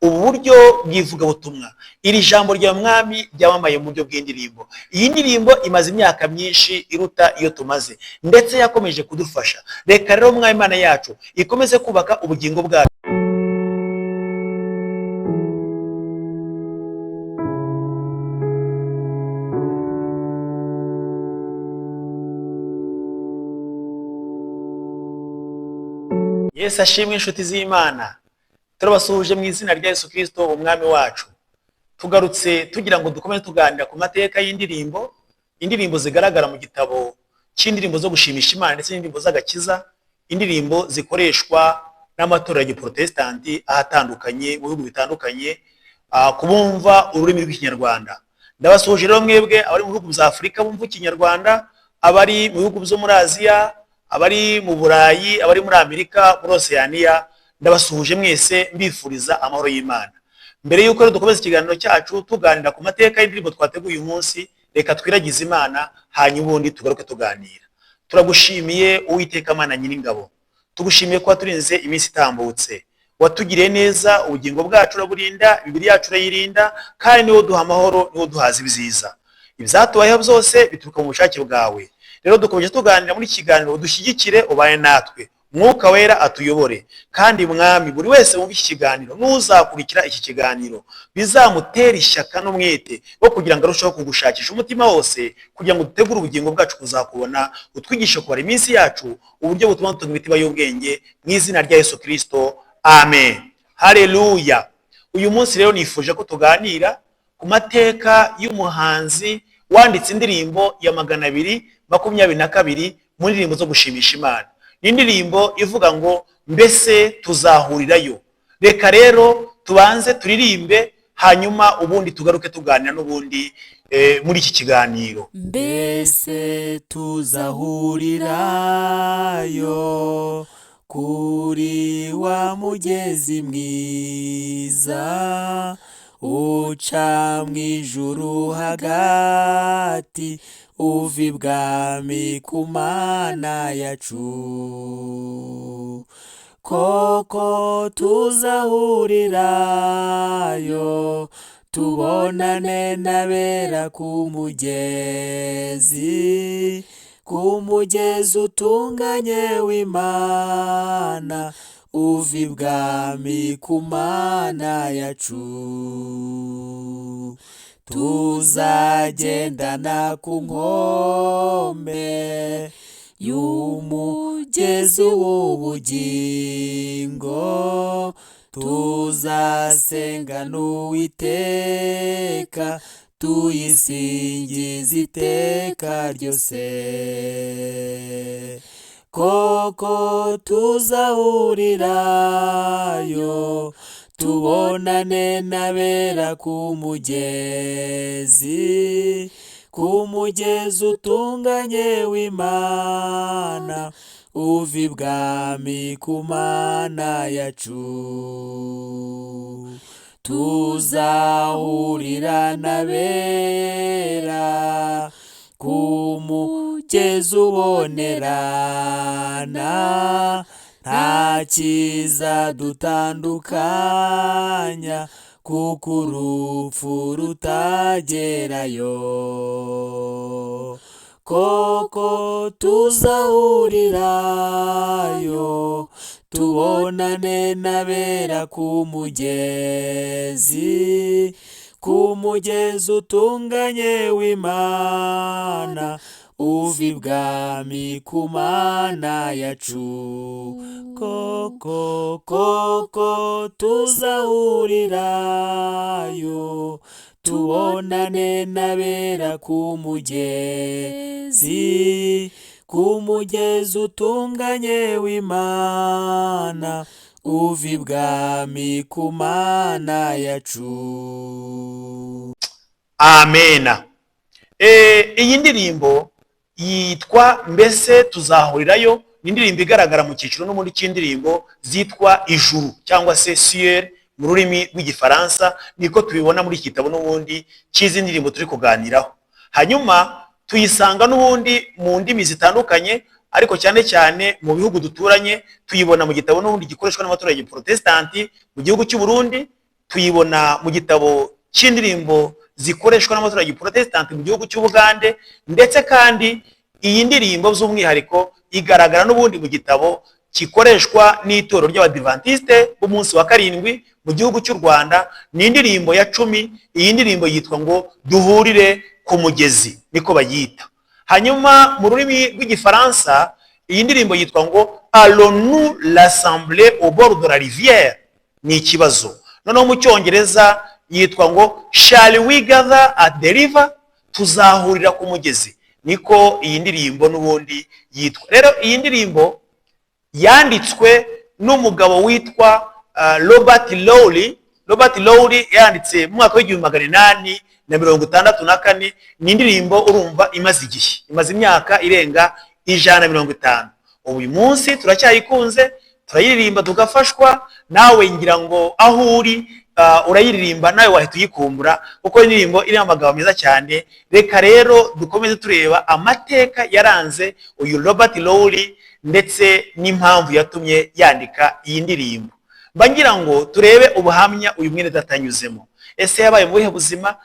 Ubu buryo bw'ivugabutumwa, iri jambo rya Mwami ryamamaye mu buryo bw'indirimbo. Iyi ndirimbo imaze imyaka myinshi iruta iyo tumaze, ndetse yakomeje kudufasha. Reka rero Mwami Imana yacu ikomeze kubaka ubugingo bwacu. Yesu ashimwe, inshuti z'Imana. Turabasuhuje mu izina rya Yesu Kristo Umwami wacu. Tugarutse tugira ngo dukomeze tuganira ku mateka y'indirimbo, indirimbo zigaragara mu gitabo cy'indirimbo zo gushimisha Imana ndetse n'indirimbo z'agakiza, indirimbo zikoreshwa n'amatorero ya giprotestanti ahatandukanye mu bihugu bitandukanye, kubumva ururimi rw'Ikinyarwanda. Ndabasuhuje rero mwebwe abari mu bihugu bya Afurika bumva Ikinyarwanda, abari mu bihugu byo muri Aziya, abari mu Burayi, abari muri Amerika, muri Oceania, ndabasuhuje mwese mbifuriza amahoro y'Imana. Mbere y'uko rero dukomeza ikiganiro cyacu tuganira ku mateka y'indirimbo twateguye uyu munsi, reka twiragize Imana, hanyuma ubundi tugaruke tuganira. Turagushimiye Uwiteka Mana Nyiringabo, tugushimiye ko waturinze iminsi itambutse, watugiriye neza, ubugingo bwacu uraburinda, imibiri yacu urayirinda, kandi niwo duha amahoro, niwo duhaza ibyiza. Ibyatubayeho byose bituruka mu bushake bwawe. Rero dukomeje tuganira muri iki kiganiro, dushyigikire, ubane natwe, Mwuka Wera atuyobore, kandi Mwami, buri wese wumva iki kiganiro n'uzakurikira iki kiganiro bizamutere ishyaka n'umwete wo kugira ngo arusheho kugushakisha umutima wose, kugira ngo dutegure ubugingo bwacu kuzakubona. Utwigishe kubara iminsi yacu uburyo butuma dutunga imitima y'ubwenge, mu izina rya Yesu Kristo, amen. Haleluya. Uyu munsi rero nifuje ko tuganira ku mateka y'umuhanzi wanditse indirimbo ya 222 mu ndirimbo zo gushimisha Imana. Ni indirimbo ivuga ngo mbese tuzahurirayo. Reka rero tubanze turirimbe, hanyuma ubundi tugaruke tuganira n'ubundi muri iki kiganiro. Mbese tuzahurirayo kuri wa mugezi mwiza uca mu ijuru hagati, uva ibwami ku Mana yacu. Koko tuzahurirayo, tubonane n'abera ku mugezi, ku mugezi utunganye w'Imana, uva ibwami ku Mana yacu. Tuzagendana ku nkombe y'umugezi w'ubugingo, tuzasenga n'Uwiteka, tuyisingiza iteka ryose. Koko tuzahurirayo, tubonane n'abera ku mugezi, ku mugezi utunganye w'Imana, uva ibwami ku Mana yacu. Tuzahurira n'abera ku mugezi ubonerana, nta cyiza dutandukanya, kuko urupfu rutagerayo. Koko tuzahurirayo, tubonane n'abera ku mugezi, ku mugezi utunganye w'Imana, uva ibwami ku Mana yacu. Koko koko tuzahurirayo, tubonane n'abera ku mugezi, ku mugezi utunganye w'Imana, uva ibwami ku Mana yacu. Amena. Iyi ndirimbo yitwa Mbese tuzahurirayo, ni indirimbo igaragara mu cyiciro n'ubundi cy'indirimbo zitwa ijuru cyangwa se ciel mu rurimi rw'Igifaransa, niko tubibona muri iki gitabo n'ubundi cy'izi ndirimbo turi kuganiraho. Hanyuma tuyisanga n'ubundi mu ndimi zitandukanye, ariko cyane cyane mu bihugu duturanye tuyibona mu gitabo n'ubundi gikoreshwa n'abaturage protesitanti mu gihugu cy'u Burundi, Tuyibona mu gitabo cy'indirimbo zikoreshwa n'amatorero ya giprotesitanti mu gihugu cy'Ubugande, ndetse kandi iyi ndirimbo by'umwihariko igaragara n'ubundi mu gitabo gikoreshwa n'itorero ry'Abadivantisite b'umunsi wa karindwi mu gihugu cy'u Rwanda. Ni indirimbo ya 10. Iyi ndirimbo yitwa ngo "Duhurire ku mugezi", niko bayita. Hanyuma mu rurimi rw'Igifaransa iyi ndirimbo yitwa ngo "Allons-nous rassembler au bord de la rivière?", ni ikibazo. Noneho mu Cyongereza yitwa ngo "Shall we gather at the river?", tuzahurira ku mugezi, niko iyi ndirimbo n'ubundi yitwa. Rero iyi ndirimbo yanditswe n'umugabo witwa Robert Lowry. Robert Lowry yanditse mu mwaka w'1864. Ni indirimbo urumva imaze igihe, imaze imyaka irenga 150. Ubu uyu munsi turacyayikunze, turayiririmba tugafashwa. Nawe ngira ngo aho uri urayiririmba, nawe wahita uyikumbura kuko indirimbo irimo amagambo meza cyane. Reka rero dukomeze tureba amateka yaranze uyu Robert Lowry ndetse n'impamvu yatumye yandika iyi ndirimbo. Mba ngira ngo turebe ubuhamya uyu mwene data anyuzemo. Ese yabaye mu buhe buzima?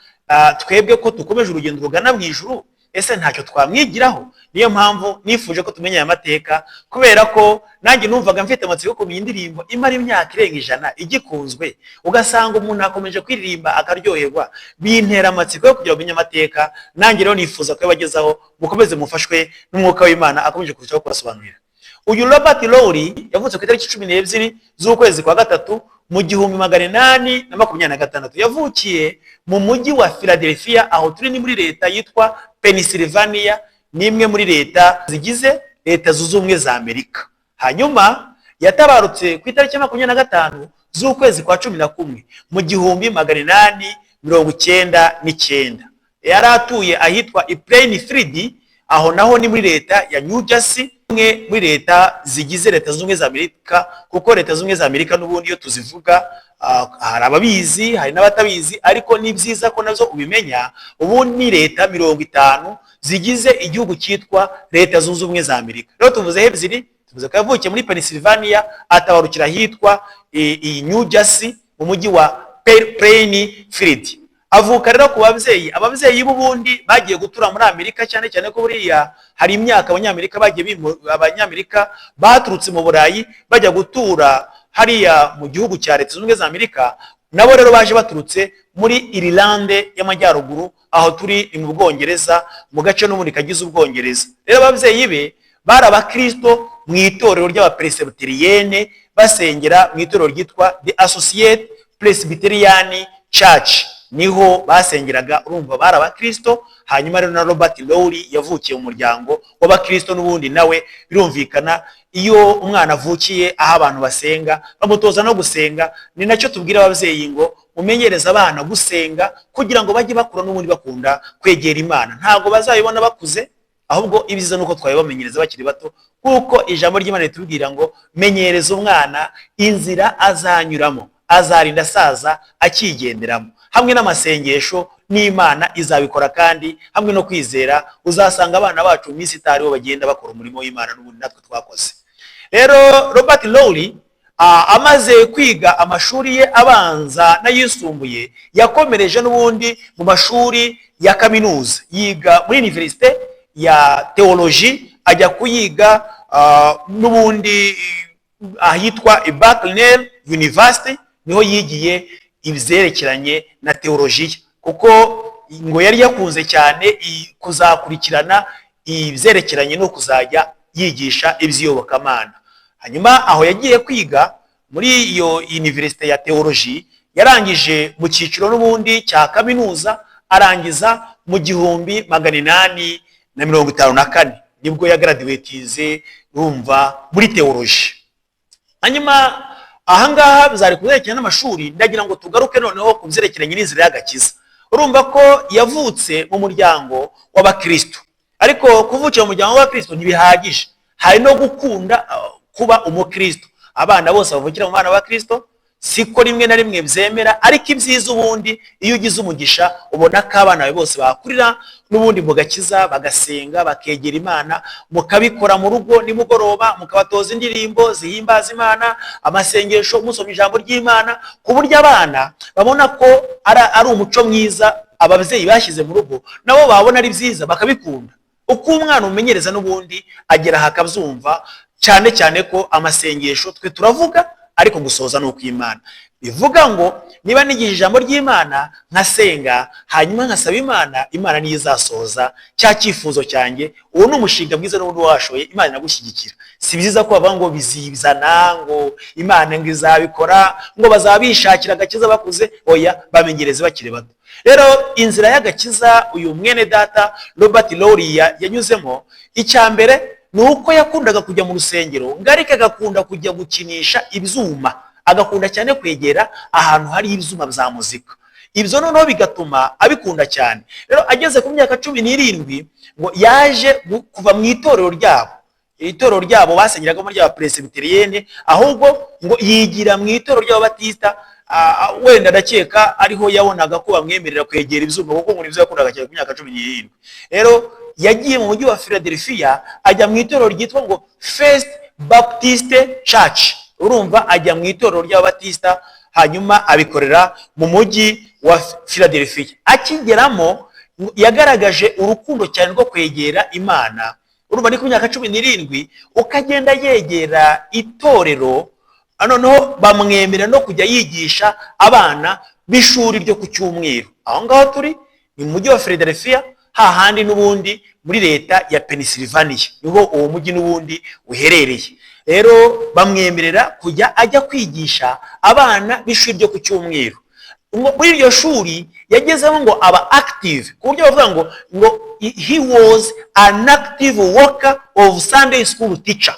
Twebwe ko dukomeje urugendo rugana mu ijuru, ese ntacyo twamwigiraho? Niyo mpamvu nifuje ko tumenya aya mateka, kubera ko nanjye numvaga mfite amatsiko yo kumenya indirimbo imara imyaka irenga 100 igikunzwe, ugasanga umuntu akomeje kuririmba akaryoherwa. Bintera amatsiko yo kugira ngo umenye amateka. Nanjye rero nifuza kuyabagezaho. Mukomeze mufashwe n'Umwuka w'Imana akomeje kurushaho kubasobanurira. Uyu Robert Lowry yavutse ku itariki 12 z'ukwezi kwa gatatu mu 1826. Yavukiye mu mujyi wa Philadelphia. Aho turi ni muri leta yitwa Pennsylvania, ni imwe muri leta zigize Leta Zunze Ubumwe za Amerika. Hanyuma yatabarutse ku itariki ya 25 z'ukwezi kwa 11 mu 1899. Yari atuye ahitwa i Plainfield. Aho naho ni muri leta ya New Jersey, imwe muri leta zigize Leta Zunze Ubumwe za Amerika, kuko Leta Zunze Ubumwe za Amerika n'ubundi iyo tuzivuga, hari ababizi, hari n'abatabizi, ariko ni byiza ko nazo ubimenya. Ubundi ni leta 50 zigize igihugu cyitwa Leta Zunze Ubumwe za Amerika. Rero tuvuze ebyiri, tuvuze ko yavukiye muri Pennsylvania, atabarukira ahitwa iyi New Jersey mu mujyi wa Plainfield. Avuka rero ku babyeyi, ababyeyi b'ubundi bagiye gutura muri Amerika, cyane cyane ko buriya hari imyaka Abanyamerika bagiye, Abanyamerika baturutse mu Burayi bajya gutura hariya mu gihugu cya Leta Zunze Ubumwe za Amerika. Nabo rero baje baturutse muri Irilande y'Amajyaruguru. Aho turi ni mu Bwongereza, mu gace n'ubundi kagize Ubwongereza. Rero ababyeyi be bari abakristo mu itorero ry'Abaperesebuteriyene, basengera mu itorero ryitwa The Associate Presbyterian Church, niho basengeraga. Urumva bari abakristo. Hanyuma rero na Robert Lowry yavukiye mu muryango w'abakristo n'ubundi nawe. Birumvikana, iyo umwana avukiye aho abantu basenga, bamutoza no gusenga. Ni nacyo tubwira ababyeyi ngo mumenyereze abana gusenga kugira ngo bajye bakura n'ubundi bakunda kwegera Imana. Ntabwo bazabibona bakuze, ahubwo ibyiza ni uko twabibamenyereza bakiri bato, kuko ijambo ry'Imana ritubwira ngo menyereza umwana inzira azanyuramo, azarinda asaza akigenderamo. Hamwe n'amasengesho n'Imana izabikora, kandi hamwe no kwizera uzasanga abana bacu mu minsi itariho bagenda bakora umurimo w'Imana n'ubundi natwe twakoze. Rero Robert Lowry amaze kwiga amashuri ye abanza n'ayisumbuye, yakomereje n'ubundi mu mashuri ya kaminuza, yiga muri université ya théologie, ajya kuyiga n'ubundi ahitwa Bucknell University. Niho yigiye ibyerekeranye na teolojiya, kuko ngo yari yakunze cyane kuzakurikirana ibyerekeranye no kuzajya yigisha iby'iyobokamana. Hanyuma aho yagiye kwiga muri iyo université ya théologie, yarangije mu cyiciro n'ubundi cya kaminuza, arangiza mu 1854, nibwo yagraduatinze, urumva, muri théologie. Hanyuma ahangaha byari ku byerekeranye n'amashuri. Ndagira ngo tugaruke noneho ku byerekeranye n'inzira y'agakiza. Urumva ko yavutse mu muryango w'abakristo, ariko kuvukira mu muryango w'abakristo ntibihagije, hari no gukunda kuba umukristo. Abana bose bavukira mu bana b'abakristo Siko rimwe na rimwe byemera, ariko ibyiza ubundi iyo ugize umugisha ubona ko abana bawe bose bakurira n'ubundi mu gakiza, bagasenga, bakegera Imana, mukabikora mu rugo nimugoroba, mukabatoza indirimbo zihimbaza Imana, amasengesho, musoma ijambo ry'Imana, ku buryo abana babona ko ari umuco mwiza ababyeyi bashyize mu rugo, nabo babona ari byiza bakabikunda. Uko umwana umenyereza n'ubundi agera aha akabyumva, cyane cyane ko amasengesho twe turavuga, ariko gusohoza ni ukw'Imana. Bivuga ngo niba nigisha ijambo ry'Imana, nkasenga, hanyuma nkasaba Imana, Imana niyo izasohoza cya cyifuzo cyanjye. Uwo ni umushinga mwiza n'ubundi washoye, Imana inagushyigikira. Si byiza ko bavuga ngo bizizana, ngo Imana ngo izabikora, ngo bazaba bishakira agakiza bakuze. Oya, bamenyereze bakiri bato. Rero inzira y'agakiza uyu mwene data Robert Lowry yanyuzemo, icya mbere ni uko yakundaga kujya mu rusengero, ngo ariko agakunda kujya gukinisha ibyuma, agakunda cyane kwegera ahantu hari ibyuma bya muzika. Ibyo noneho bigatuma abikunda cyane. Rero ageze ku myaka 17 ngo yaje kuva mu itorero ryabo, itorero ryabo basengeragamo ry'abaperesibiteriyene, ahubwo ngo yigira mu itorero ry'ababatisita. Wenda ndakeka ariho yabonaga ko bamwemerera kwegera ibyuma, kuko ngo nibyo yakundaga cyane ku myaka 17. Rero yagiye mu mujyi wa Philadelphia, ajya mu itorero ryitwa ngo First Baptist Church. Urumva, ajya mu itorero ry'ababatisita, hanyuma abikorera mu mujyi wa Philadelphia. Akigeramo yagaragaje urukundo cyane rwo kwegera Imana. Urumva ni ku myaka 17, ukagenda yegera itorero, noneho bamwemera no kujya yigisha abana b'ishuri ryo ku cyumweru. Aho ngaho turi ni mu mujyi wa Philadelphia, hahandi n'ubundi muri leta ya Pennsylvania, niho uwo mujyi n'ubundi uherereye. Rero bamwemerera kujya ajya kwigisha abana b'ishuri ryo ku cyumweru. Muri iryo shuri yagezemo ngo aba active, ku buryo bavuga ngo he was an active worker of Sunday school teacher.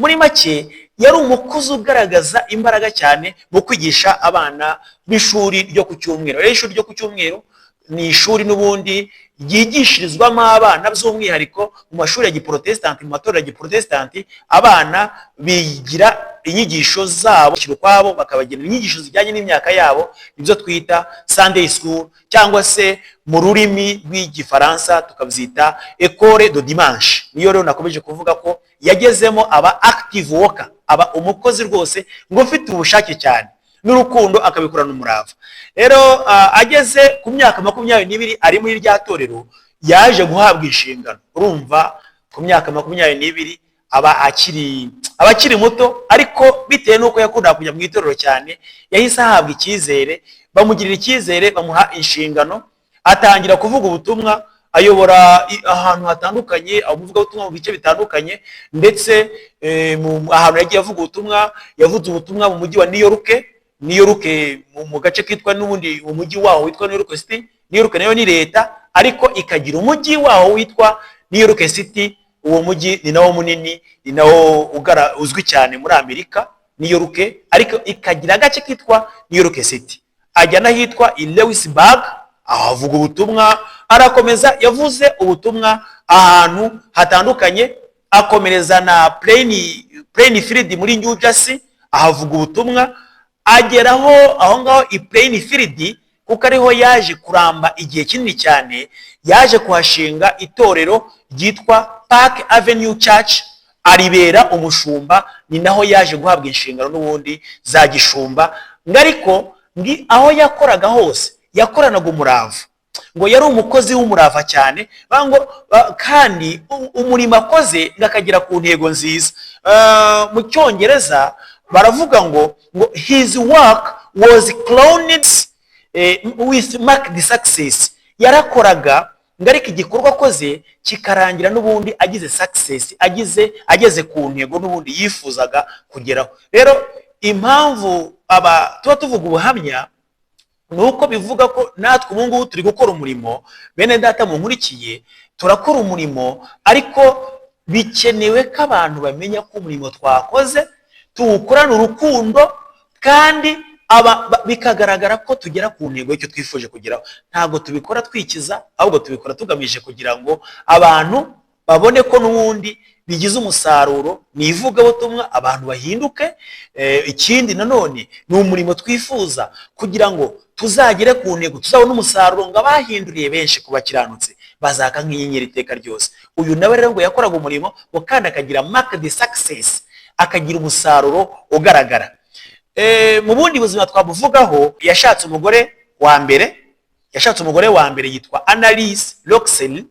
Muri make yari umukozi ugaragaza imbaraga cyane mu kwigisha abana b'ishuri ryo ku cyumweru. Rero ishuri ryo ku cyumweru ni ishuri n'ubundi ryigishirizwamo abana, by'umwihariko mu mashuri ya giprotesitanti, mu matorero ya giprotesitanti, abana bigira inyigisho zabo ukwabo, bakabagenera inyigisho zijyanye n'imyaka yabo, ibyo twita Sunday school, cyangwa se mu rurimi rw'Igifaransa tukabyita école de dimanche. Niyo rero nakomeje kuvuga ko yagezemo aba active worker, aba umukozi rwose ngo ufite ubushake cyane n'urukundo, akabikorana umurava. Rero ageze ku myaka 22 ari muri rya torero, yaje guhabwa inshingano. Urumva ku myaka 22 aba akiri muto, ariko bitewe n'uko yakundaga kujya mu itorero cyane, yahise ahabwa icyizere, bamugirira icyizere, bamuha inshingano, atangira kuvuga ubutumwa, ayobora ahantu hatandukanye, amuvugabutumwa mu bice bitandukanye. Ndetse ahantu yagiye avuga ubutumwa, yavuze ubutumwa mu mujyi wa New York, New York mu gace kitwa n'ubundi umujyi waho witwa New York City. New York nayo ni leta, ariko ikagira umujyi waho witwa New York City. Uwo mujyi ni nawo munini, ni nawo uzwi cyane muri Amerika, New York, ariko ikagira agace kitwa New York City. Ajya n'ahitwa i Lewisburg, aho avuga ubutumwa. Arakomeza, yavuze ubutumwa ahantu hatandukanye, akomereza na Plainfield muri New Jersey, ahavuga ubutumwa. Ageraho aho ngaho i Plainfield, kuko ariho yaje kuramba igihe kinini cyane, yaje kuhashinga itorero ryitwa Park Avenue Church, aribera umushumba. Ni naho yaje guhabwa inshingano n'ubundi za gishumba. Ngo ariko aho yakoraga hose yakoranaga umurava, ngo yari umukozi w'umurava cyane, ngo kandi umurimo akoze ngo akagera ku ntego nziza. Mu Cyongereza baravuga ngo his work was crowned with marked success. Yarakoraga ngo ariko igikorwa akoze kikarangira n'ubundi agize success, ageze ku ntego n'ubundi yifuzaga kugeraho. Rero impamvu aba tuba tuvuga ubuhamya ni uko bivuga ko natwe ubu ngubu turi gukora umurimo. Bene data munkurikiye, turakora umurimo, ariko bikenewe ko abantu bamenya ko umurimo twakoze tuwukorana urukundo, kandi bikagaragara ko tugera ku ntego y'icyo twifuje kugeraho. Ntabwo tubikora twikiza, ahubwo tubikora tugamije kugira ngo abantu babone ko n'ubundi bigize umusaruro ni ivugabutumwa, abantu bahinduke. Ikindi nanone ni umurimo twifuza kugira ngo tuzagere ku ntego, tuzabone umusaruro, ngo abahinduriye benshi ku bakiranutse bazaka nk'inyenyeri iteka ryose. Uyu nawe rero ngo yakoraga umurimo ngo kandi akagira marked success, akagira umusaruro ugaragara. Mu bundi buzima twamuvugaho, yashatse umugore wa mbere, yashatse umugore wa mbere yitwa Annalise Roxel,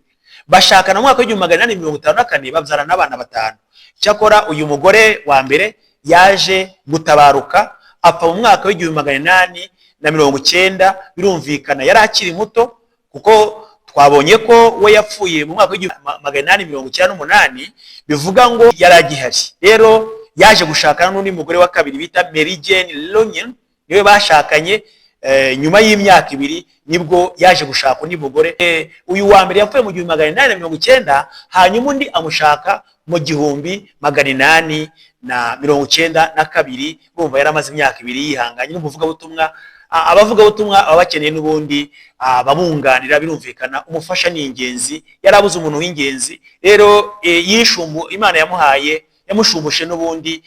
bashakana mu mwaka w'1854, babyarana abana batanu. Cyakora uyu mugore wa mbere yaje gutabaruka, apfa mu mwaka w'1890. Birumvikana yari akiri muto, kuko twabonye ko we yapfuye mu mwaka w'1898, bivuga ngo yari agihari. Rero yaje gushakana n'undi mugore wa kabiri bita Mary Jane Lonyen, niwe bashakanye. Nyuma y'imyaka 2 nibwo yaje gushaka undi mugore. Uyu wa mbere yapfuye mu 1890, hanyuma undi amushaka mu 1892. Bumva yari amaze imyaka 2 yihanganye n'umuvugabutumwa. Abavugabutumwa baba bakeneye n'ubundi ababunganira, birumvikana umufasha ni ingenzi, yari abuze umuntu w'ingenzi. Rero yishumbu Imana yamuhaye, yamushumbushe n'ubundi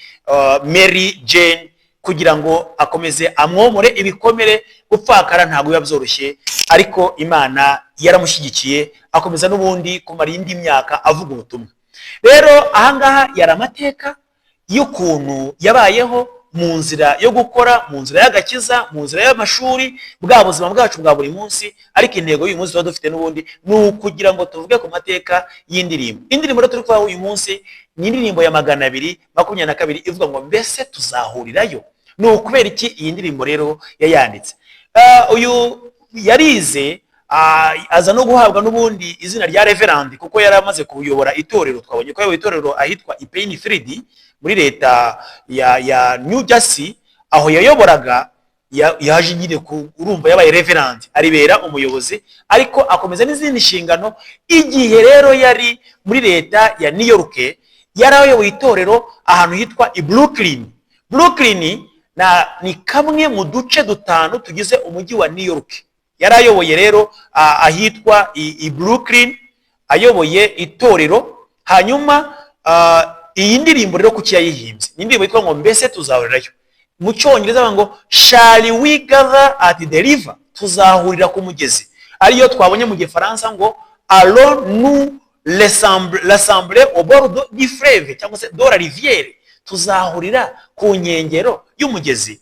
Mary Jane kugira ngo akomeze amwomore ibikomere. Gupfakara ntabwo biba byoroshye, ariko Imana yaramushyigikiye, akomeza n'ubundi kumara indi myaka avuga ubutumwa. Rero ahangaha yari amateka y'ukuntu yabayeho mu nzira yo gukora, mu nzira y'agakiza, mu nzira y'amashuri, bwa buzima bwacu bwa buri munsi. Ariko intego y'uyu munsi tuba dufite n'ubundi ni ukugira ngo tuvuge ku mateka y'indirimbo. Indirimbo rero turi kuvuga uyu munsi ni indirimbo ya 222, ivuga ngo "Mbese tuzahurirayo?" Ni ukubera iki iyi ndirimbo rero yayanditse? Uyu yarize, aza no guhabwa n'ubundi izina rya reverend, kuko yari amaze kuyobora itorero. Twabonye ko yayoboye itorero ahitwa i Plainfield muri leta ya New Jersey. Aho yayoboraga yaje nyine urumva yabaye reverend, aribera umuyobozi, ariko akomeza n'izindi nshingano. Igihe rero yari muri leta ya New York, yari ayoboye itorero ahantu hitwa i Brooklyn. Brooklyn ni kamwe mu duce dutanu tugize umujyi wa New York. Yari ayoboye rero ahitwa i Brooklyn, ayoboye itorero. Hanyuma iyi ndirimbo rero kuki yayihimbye? Ni indirimbo yitwa ngo "Mbese tuzahurirayo?" Mu Cyongereza bavuga ngo "Shall we gather at the river?" Tuzahurira ku mugezi, ariyo twabonye mu Gifaransa ngo "Allons nous rassembler au bord du fleuve" cyangwa se "de la rivière", tuzahurira ku nkengero y'umugezi.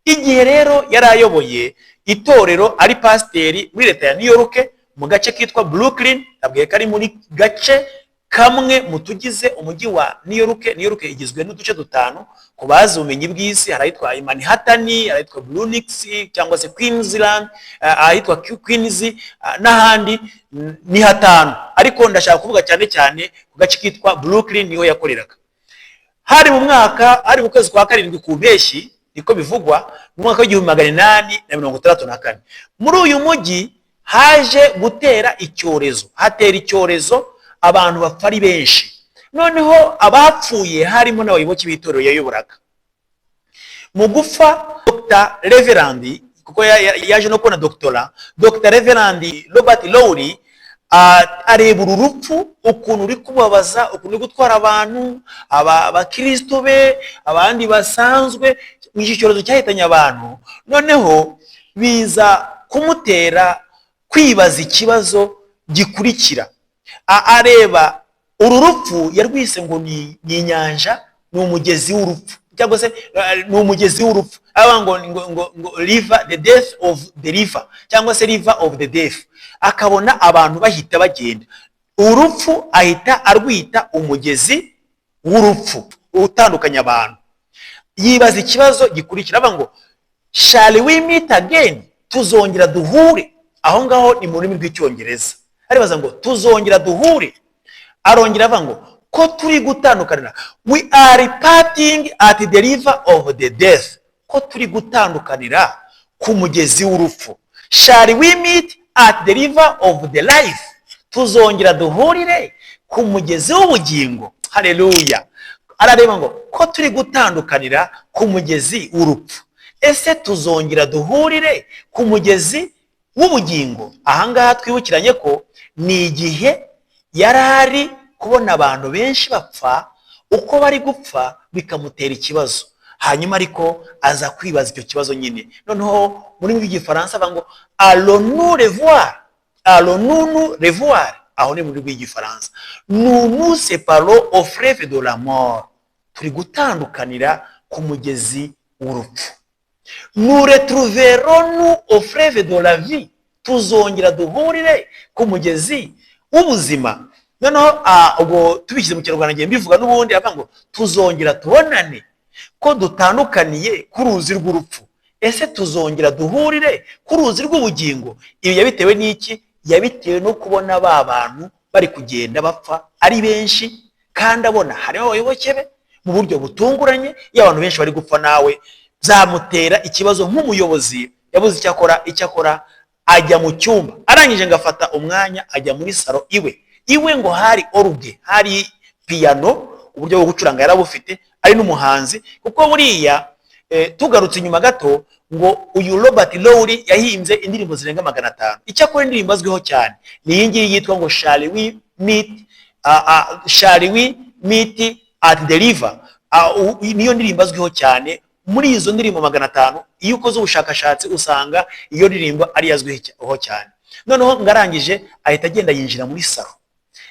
Igihe rero yari ayoboye itorero ari pasiteri muri leta ya New York mu gace kitwa Brooklyn, abwiye ko ari muri gace kamwe mu tugize umujyi wa New York. New York igizwe n'uduce dutanu ku bazi ubumenyi bw'isi: hari ahitwa Manhattan, hari ahitwa Bronx cyangwa se Queensland, ahitwa Queens, n'ahandi ni hatanu, ariko ndashaka kuvuga cyane cyane ku gace kitwa Brooklyn, niho yakoreraga. Hari mu mwaka, hari mu kwezi kwa karindwi ku mpeshyi, niko bivugwa, mu mwaka w'1864. Muri uyu mujyi haje gutera icyorezo, hatera icyorezo, abantu bapfa ari benshi. Noneho abapfuye harimo n'abayoboke b'itorero yayoboraga. Mu gupfa, Dr Reverend, kuko yaje no kubona doctorat, Dr Reverend Robert Lowry, areba uru rupfu ukuntu ruri kubabaza, ukuntu ruri gutwara abantu, abakristo be, abandi basanzwe, iki cyorezo cyahitanye abantu. Noneho biza kumutera kwibaza ikibazo gikurikira. Areba uru rupfu, yarwise ngo ni inyanja, ni umugezi w'urupfu, cyangwa se ni umugezi w'urupfu, aba ngo river, the death of the river, cyangwa se river of the death. Akabona abantu bahita bagenda, urupfu ahita arwita umugezi w'urupfu utandukanya abantu. Yibaza ikibazo gikurikira, avuga ngo "Shall we meet again?" Tuzongera duhure? Aho ngaho ni mu rurimi rw'Icyongereza. Aribaza ngo tuzongera duhure? Arongera avuga ngo ko turi gutandukanira, we are parting at the river of the death, ko turi gutandukanira ku mugezi w'urupfu, shall we meet at the river of the life? Tuzongera duhurire ku mugezi w'ubugingo? Haleluya! Arareba ngo ko turi gutandukanira ku mugezi w'urupfu, ese tuzongera duhurire ku mugezi w'ubugingo? Ahangaha twibukiranye ko ni igihe yari ari Kubona abantu benshi bapfa uko bari gupfa bikamutera ikibazo. Hanyuma ariko aza kwibaza icyo kibazo nyine. Noneho mu rurimi rw'Igifaransa bavuga ngo "Allons-nous revoir? Allons-nous nous revoir?" Aho ni mu rurimi rw'Igifaransa. "Nous nous séparons au fleuve de la mort", turi gutandukanira ku mugezi w'urupfu. "Nous retrouverons-nous au fleuve de la vie?" Tuzongera duhurire ku mugezi w'ubuzima? Noneho ubwo tubishyize mu Kinyarwanda, ngiye mbivuga n'ubundi, avuga ngo tuzongera tubonane? Ko dutandukaniye ku ruzi rw'urupfu, ese tuzongera duhurire ku ruzi rw'ubugingo? Ibi yabitewe n'iki? Yabitewe no kubona ba bantu bari kugenda bapfa ari benshi, kandi abona harimo abayoboke be. Mu buryo butunguranye, iyo abantu benshi bari gupfa, nawe byamutera ikibazo nk'umuyobozi. Yabuze icyo akora. Icyo akora, ajya mu cyumba. Arangije ngo afata umwanya, ajya muri salo iwe. Iwe ngo hari orgue, hari piyano, uburyo bwo gucuranga yarabufite, ari n'umuhanzi. Kuko buriya tugarutse inyuma gato, ngo uyu Robert Lowry yahimbye indirimbo zirenga 500. Icyakora indirimbo azwiho cyane ni iyi ngiyi yitwa ngo "Shall we meet, shall we meet at the river?" Niyo ndirimbo azwiho cyane muri izo ndirimbo 500. Iyo ukoze ubushakashatsi, usanga iyo ndirimbo ari azwiho cyane. Noneho ngarangije, ahita agenda yinjira muri salo.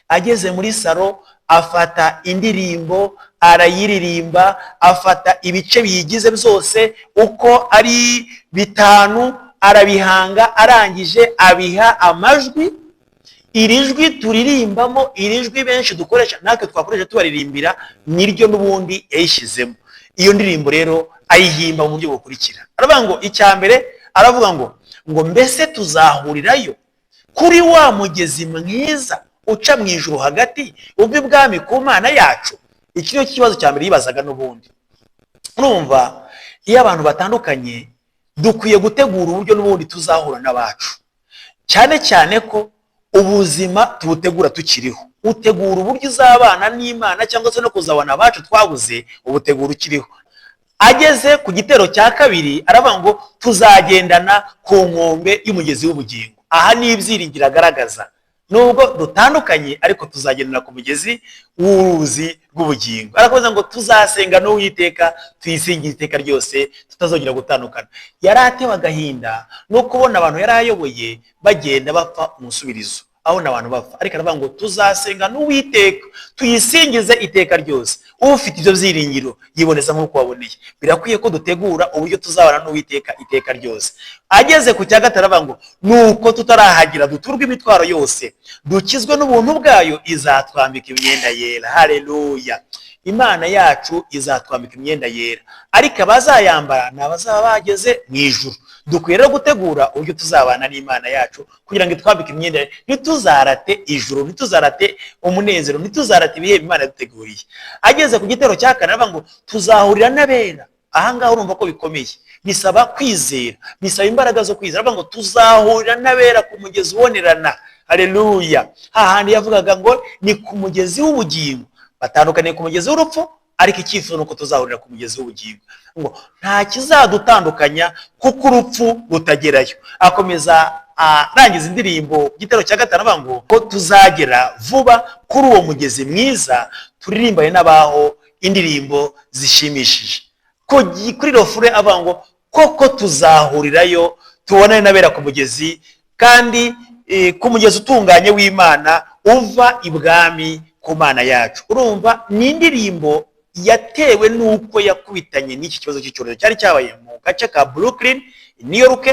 Ageze muri salo, afata indirimbo arayiririmba, afata ibice biyigize byose uko ari bitanu arabihanga. Arangije abiha amajwi. Iri jwi turirimbamo, iri jwi benshi dukoresha, natwe twakoresha tubaririmbira, niryo n'ubundi yayishyizemo. Iyo ndirimbo rero ayihimba mu buryo bukurikira. Aravuga ngo, icya mbere aravuga ngo mbese tuzahurirayo kuri wa mugezi mwiza uca mu ijuru hagati, uva ibwami ku Mana yacu? Iki niyo kibazo cya mbere yibazaga n'ubundi. Urumva, iyo abantu batandukanye, dukwiye gutegura uburyo n'ubundi tuzahura n'abacu, cyane cyane ko ubuzima tubutegura tukiriho. Utegura uburyo uzabana n'Imana cyangwa se no kuzabona abacu twabuze, ubutegura ukiriho. Ageze ku gitero cya kabiri, aravuga ngo tuzagendana ku nkombe y'umugezi w'ubugingo. Aha ni ibyiringiro agaragaza: nubwo dutandukanye, ariko tuzagendana ku mugezi w'uruzi rw'ubugingo. Arakomeza ngo tuzasenga n'Uwiteka, tuyisingize iteka ryose, tutazongera gutandukana. Yari atewe agahinda no kubona abantu yari ayoboye bagenda bapfa umusubirizo, abona abantu bapfa, ariko aravuga ngo tuzasenga n'Uwiteka, tuyisingize iteka ryose. Ufite ibyo byiringiro yiboneza nk'uko waboneye. Birakwiye ko dutegura uburyo tuzabana n'Uwiteka iteka ryose. Ageze ku cya gatatu, aravuga ngo nuko tutarahagira duturwe imitwaro yose, dukizwe n'ubuntu bwayo, izatwambika imyenda yera. Haleluya! Imana yacu izatwambika imyenda yera, ariko abazayambara ni abazaba bageze mu ijuru. Dukwiye rero gutegura uburyo tuzabana n'Imana yacu kugira ngo itwambike imyenda, ntituzarate ijuru, ntituzarate umunezero, ntituzarate ibihembo Imana yaduteguriye. Ageze ku gitero cya kane, aravuga ngo tuzahurira n'abera. Ahangaha urumva ko bikomeye, bisaba kwizera, bisaba imbaraga zo kwizera. Aravuga ngo tuzahurira n'abera ku mugezi ubonerana. Haleluya! Hahandi yavugaga ngo ni ku mugezi w'ubugingo, batandukaniye ku mugezi w'urupfu, ariko icyifuzo ni uko tuzahurira ku mugezi w'ubugingo, ngo nta kizadutandukanya kuko urupfu rutagerayo. Akomeza arangiza indirimbo ku gitero cya gatanu, avuga ngo ko tuzagera vuba kuri uwo mugezi mwiza, turirimbane n'abaho indirimbo zishimishije. Kuri refrain avuga ngo koko tuzahurirayo, tubonane n'abera ku mugezi, kandi ku mugezi utunganye w'Imana uva ibwami ku Mana yacu. Urumva, ni indirimbo yatewe n'uko yakubitanye n'iki kibazo cy'icyorezo cyari cyabaye mu gace ka Brooklyn, New York,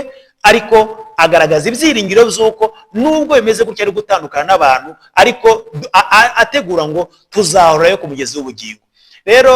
ariko agaragaza ibyiringiro by'uko nubwo bimeze gutya, ari gutandukana n'abantu, ariko ategura ngo tuzahurayo ku mugezi w'ubugingo. Rero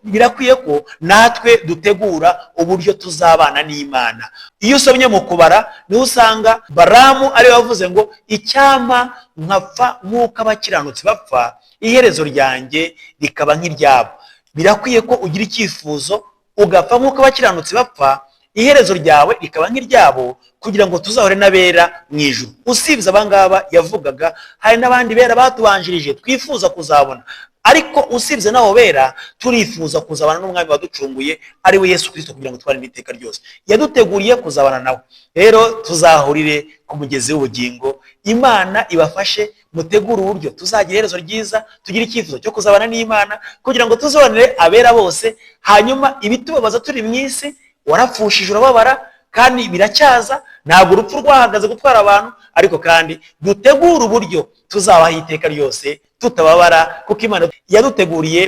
birakwiye ko natwe dutegura uburyo tuzabana n'Imana. Iyo usomye mu Kubara, niho usanga Baramu ariwe wavuze ngo icyampa nkapfa nk'uko abakiranutsi bapfa, iherezo ryanjye rikaba nk'iryabo. Birakwiye ko ugira icyifuzo ugapfa nk'uko abakiranutsi bapfa, iherezo ryawe rikaba nk'iryabo, kugira ngo tuzahure n'abera mu ijuru. Usibye abangaba yavugaga, hari n'abandi bera batubanjirije twifuza kuzabona, ariko usibye n'abo bera, turifuza kuzabana n'Umwami waducunguye, ari we Yesu Kirisito, kugira ngo tubane n'iteka ryose. Yaduteguriye kuzabana nawe. Rero tuzahurire ku mugezi w'ubugingo. Imana ibafashe mutegure uburyo tuzagira iherezo ryiza, tugire icyifuzo cyo kuzabana n'Imana kugira ngo tuzabonere abera bose. Hanyuma ibitubabaza turi mu isi, warapfushije urababara kandi biracyaza, ntabwo urupfu rwahagaze gutwara abantu, ariko kandi dutegure uburyo tuzabaho iteka ryose tutababara, kuko Imana yaduteguriye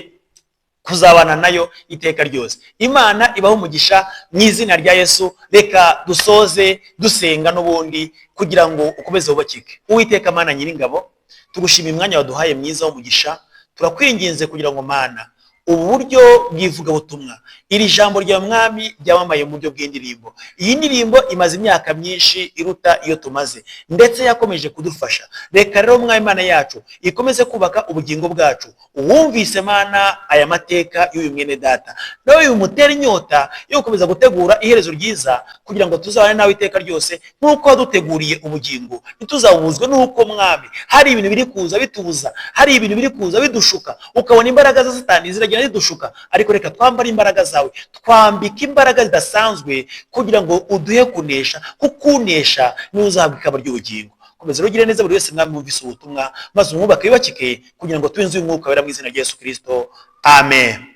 kuzabana nayo iteka ryose. Imana ibaho umugisha mu izina rya Yesu. Reka dusoze dusenga n'ubundi kugira ngo ukomeze wubakike. Uwiteka Mana nyiringabo, tugushimiye umwanya waduhaye mwiza w'umugisha. Turakwinginze kugira ngo Mana, ubu buryo bw'ivugabutumwa, iri jambo rya Mwami ryamamaye mu buryo bw'indirimbo. Iyi ndirimbo imaze imyaka myinshi iruta iyo tumaze, ndetse yakomeje kudufasha. Reka rero Mwami Imana yacu ikomeze kubaka ubugingo bwacu. Uwumvise Mana aya mateka y'uyu mwene data, nawe bimutera inyota yo gukomeza gutegura iherezo ryiza kugira ngo tuzabane nawe iteka ryose nk'uko waduteguriye ubugingo. Ntituzabuzwe n'uko Mwami hari ibintu biri kuza bitubuza, hari ibintu biri kuza bidushuka, ukabona imbaraga za Satani ziragenda zidushuka, ariko reka twambare imbaraga zawe, twambike imbaraga zidasanzwe kugira ngo uduhe kunesha, kuko unesha niwe uzahabwa ikamba ry'ubugingo. Komeza rero ugire neza buri wese Mwami wumvise ubutumwa, maze umwubake wubakike kugira ngo tube inzu y'umwuka wera mu izina rya Yesu Kristo. Amen.